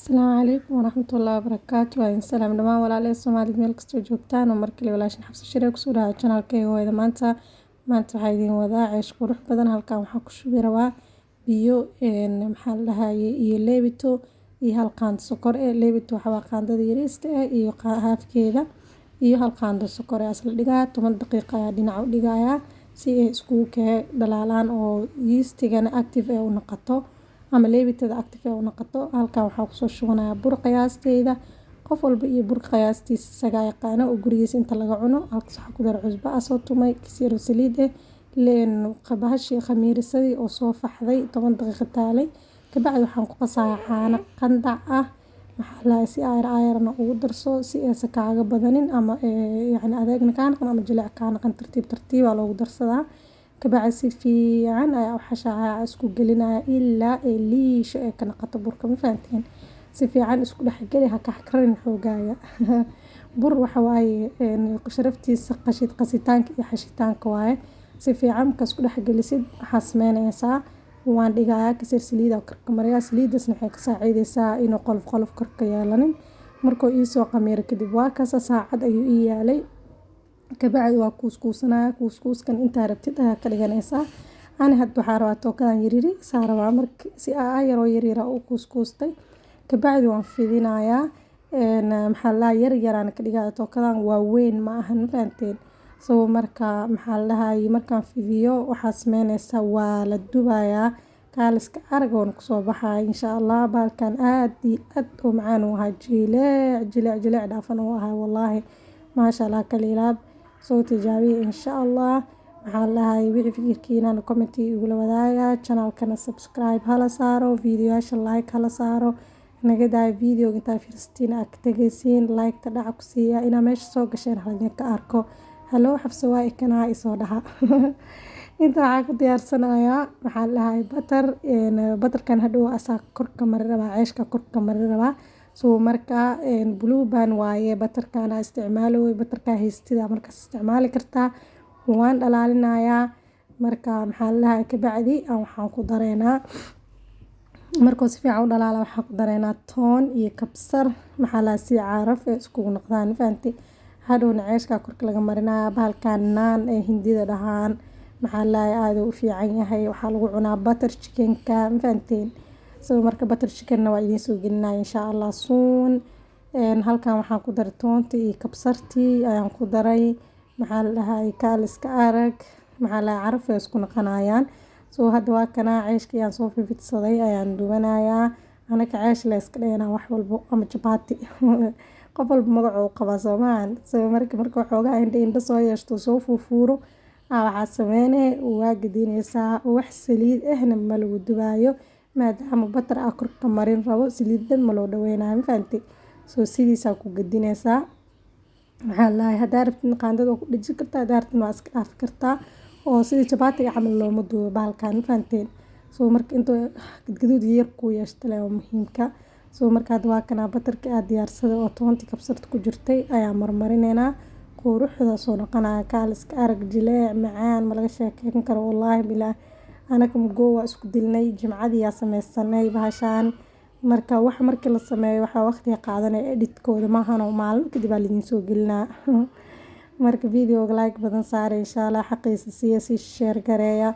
Asalaamu calaykum waraxmatullaahi wabarakaatu. Waa idin salaam dhammaan walaalahay Soomaalida meel kastoo joogtaan oo markale walaashin Xafsa Shire kusoo dhawaada channelkayga hooyada. Maanta waxaa idin wadaa ceesh qurux badan. Halkan waxaan ku shubi rabaa biyo, maxaa la dhahaye, iyo leebito iyo hal qaando sokor eh. Leebito waxaa waa qaandada yariista ah iyo haafkeeda iyo hal qaando sokor eh asla dhigaa. 10 daqiiqo ayaa dhinac u dhigayaa si ay iskugu kee dhalaalaan oo yeastigana active ay u noqoto ama leebitada active ay u noqoto. Halkan waxaa kusoo shubanayaa bur qiyaasteyda. Qof walba iyo bur qiyaastiisa isagaa yaqaano oo gurigiisa inta laga cuno. Halkaas waxaa ku daray cusbo ah soo tumay, kis yar oo saliid ah, leen bahashii khamiirisadii oo soo faxday, 10 daqiiqo taalay. Kabacdi waxaan ku qasayaa caano qandac ah, maxaa la, si ayar ayarna ugu darso si aysan kaaga badanin ama yacni adeegna kaa noqon ama jileec kaa noqon. Tartiib tartiib aa loogu darsadaa. Kabacdi si fiican ayaa u xashaaya, isku gelinaya ilaa ay liisho ay ka noqoto burka. Ma fahanteen? Si fiican isku dhex geli, ha ka karin xoogaaga. Bur waxa waaye sharaftiisa qashid, qasitaanka iyo xashitaanka waaye. Si fiican markaa isku dhex gelisid, waxaa sameynaysaa, waan dhigayaa, kasir saliid aa korka mariyaa. Saliidaasna waxay ka saacideysaa inuu qolof qolof korka yeelanin. Markuu iisoo khamiiro kadib, waa kaasa, saacad ayuu ii yaalay. Kabacdi waa kuuskuusanaya. Kuuskuuskan intaa rabtid ayaa ka dhiganaysaa. Ani hadda waxaa rabaa tookadan yaryari saa rabaa. Marka si yaroo yaryar u kuuskuustay, kabacdi waan fidinayaa. Maxaa la, yar yaraan ka dhigaya, tookadan waaweyn ma ahan. Ma fahanteen? So marka, maxaa la dhahaye, markaan fidiyo, waxaa sameynaysaa, waa la dubayaa. Kaaliska arag oon kusoo baxaya insha Allah. Bahalkan aad iyo aad u macaan uu ahaa, jileec jileec jileec dhaafan uu ahaa wallaahi, maasha Allah, kaliilaab. Soo tijaabiya insha Allah. Maxaa la dhahaye, wixii fikirkiinana comment igula wadaaga. Channelkana subscribe hala saaro, videoyaasha like hala saaro. Naga daaya videoga intaa fiirsatiin aad ka tegaysiin, like-ta dhaca ku siiya. Inaa meesha soo gasheen halidinka arko. Hello Xafsa, waa ikanaa isoo dhaha. Inta waxaa ku diyaarsanayaa, maxaa la dhahay, butter. Butterkan hadhow asaa korka mari rabaa, ceeshka korka mari rabaa. So marka Blue Band waaye butterkan aa isticmaalo. Butterka haystida markaas isticmaali kartaa. Waan dhalaalinayaa. Marka, maxaa la dhahay, kabacdi waxaan ku dareynaa, markuu si fiican u dhalaala, waxaan ku dareynaa toon iyo kabsar, maxaa la, si caraf ee iskugu noqdaan. Fahanti? Hadhowna ceeshka korka laga marinaya. Bahalkan naan ee Hindida dhahaan, maxaa la, aad u fiican yahay. Waxaa lagu cunaa butter chickenka. Ma fahanteen? So marka butter chickenna waa idiin soo gelinaya insha Allah soon. Halkan waxaan ku daray toontii iyo kabsartii ayaan ku daray. Maxaa la dhahay, kaaliska arag, maxaa la, caraf ay isku noqonayaan. So hadda waa kana ceeshkii aan soo fifidsaday ayaan dubanayaa. Anaka ceesh la iska dhaynaa wax walbo ama jabaati, qof walba magacuu qabaa soomaan. So marka waxoogaa indho indho soo yeeshto, soo fuufuuro, waxaa sameynee, waa gadinaysaa. Wax saliid ahna ma lagu dubaayo, maadaama butter aa korka marin rabo. Saliid dhan ma loo dhaweynayo. Ma fahanti? So sidiisaa ku gadinaysaa. Maxaa la dhahay, haddaa rabtid qaandada waa ku dhejin kartaa, haddaa rabtid waa iska dhaafi kartaa, oo sidii jabaatiga camal looma dubo bahalkan. Ma fahanteen? So marka intuu gadgaduud yar kuu yeeshto le waa muhiimka. So marka hadda waa kana butterka aad diyaarsaday oo toontii kabsarta ku jirtay ayaa marmarineynaa. Quruxda soo noqonaya, kaaliska arag, jileec macaan ma laga sheekeyn karo wallaahi bilaah. Anaka mugoo waa isku dilnay, jimcadii yaa sameysanay bahashaan. Marka wax markii la sameeyo, waxaa waqtiga qaadanaya editkooda maahano, maalmo kadib aa lidiin soo gelinaa. Marka videoga like badan saara insha Allah, xaqiisa siiya, si share gareeya.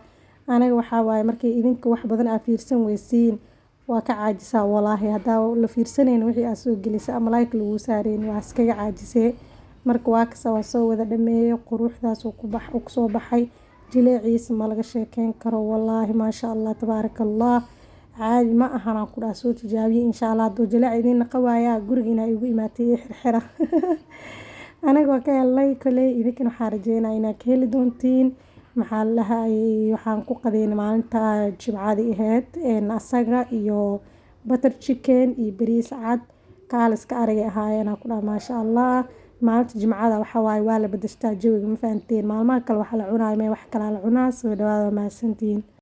Aniga waxaa waaye, markii idinka wax badan aa fiirsan weysiin, waa ka caajisaa walaahi. Haddaa la fiirsanayn wixii aad soo gelisay ama like lagu saarayn, waa iskaga caajisee. Marka waa kasa, waa soo wada dhameeyay. Quruxdaas uu ku bax uu kusoo baxay, jileeciisa ma laga sheekeyn karo walaahi, maasha Allah, tabaaraka Allah, caadi ma ahan aan ku dhaha. Soo tijaabiyey insha Allah. Hadduu jileec idiin naqa waayaa, guriga inaa igu imaatay iyo xirxira. Anaga waa ka helnay koley, idinkana waxaan rajeynaya inaad ka heli doontiin. Maxaa la dhahayay, waxaan ku qadeynay maalinta jimcadii ahayd asaga iyo butter chicken iyo bariis cad. Kaaliska aragay ahaayeen aan ku dhaha, maasha Allah. Maalinta jimcada waxaa waaye waa la bedeshtaa jawiga. Ma fahanteen? Maalmaha kale waxaa la cunaayo mee, wax kalaa la cunaa. Soo dhawaada, mahadsantihiin.